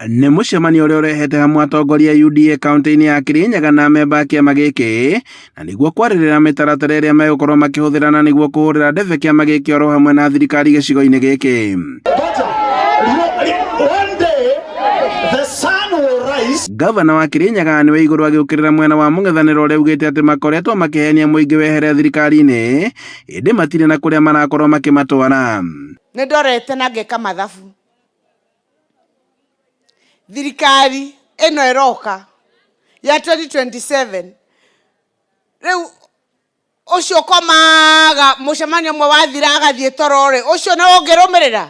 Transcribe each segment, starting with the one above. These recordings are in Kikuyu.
Nĩ mũcemanio ũrĩa ũrehete hamwe atongoria a UDA kaunti-inĩ ya Kirinyaga na amemba a kĩama gĩkĩ na nĩguo kwarĩrĩra mĩtaratara ĩrĩa megũkorwo makĩhũthĩra na nĩguo kũhũrĩra ndebe kĩama gĩkĩ oro hamwe na thirikari gĩcigo-inĩ gĩkĩ. Gavana wa Kirinyaga Anne Waigũrũ agĩũkĩrĩra mwena wa mũng'ethanĩro ũrĩa augĩte atĩ makoretwo makĩhenia mũingĩ wehere thirikari-inĩ ĩndĩ matirĩ na kũrĩa marakorwo makĩmatwara. Nĩ ndorete na ngeka mathabu thirikari ĩno ĩroka ya 2027 rĩu ũcio ũkomaga mũcemanio ũmwe wathira agathiĩ toro rĩ ũcio nĩ ũngĩrũmĩrĩra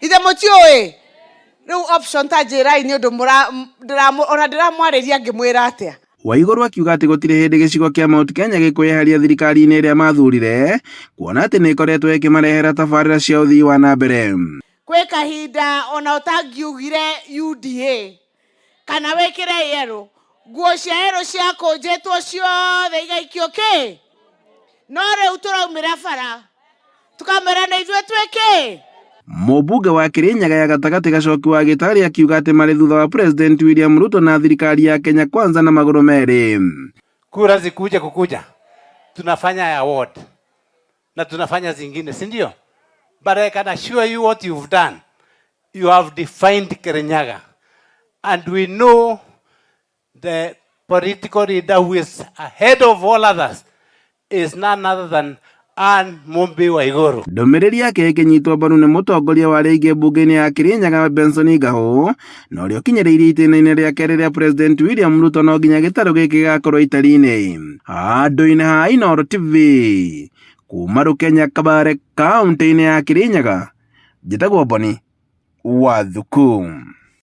ithe mũtiũĩ rĩu option ta njĩrai nĩ ũndũ ona ndĩramwarĩria ngĩmwĩra atĩa. Waigũrũ akiuga atĩ gũtirĩ hĩndĩ gĩcigo kĩa Mount Kenya gĩkwĩyeheria thirikari-inĩ ĩrĩa mathurire, kuona atĩ nĩ ĩkoretwo ĩkĩmarehera tabarĩra cia ũthii wa na mbere. Kwĩ kahinda ona ũtangiugire UDA kana wĩkĩre yellow, nguo cia yellow ciakũnjĩtwo ciothe igaikio kĩ? No rĩu tũraumĩra bara tũkamera nĩ ithuĩ twĩ kĩ? Mũmbunge wa Kirinyaga ya gatagatĩ Gacoki wa Gĩtarĩ akiuga atĩ marĩ thutha wa President William Ruto na thirikari ya Kenya Kwanza na magũrũ merĩ. Kura zikuje kukuja, tunafanya ya ward na tunafanya zingine, si ndio? But I can assure you what you've done, you have defined Kirinyaga and we know the political leader who is ahead of all others is none other than Anne Mumbi Waiguru. Ndũmĩrĩri yake ĩkĩnyitwo mbaru nĩ mũtongoria wa arĩa aingĩ mbunge-inĩ ya Kirinyaga Benson Ngahũ na ũrĩa ũkinyĩrĩirie itĩna-inĩ rĩake rĩrĩa President William Ruto no nginya gĩtarũ gĩkĩ gĩgakorwo itari-inĩ. Handũ-inĩ ha Inooro TV kuma Rũkenya Kabare kaũntĩ-inĩ ya Kirinyaga, njĩtagwo Boni Wathuku.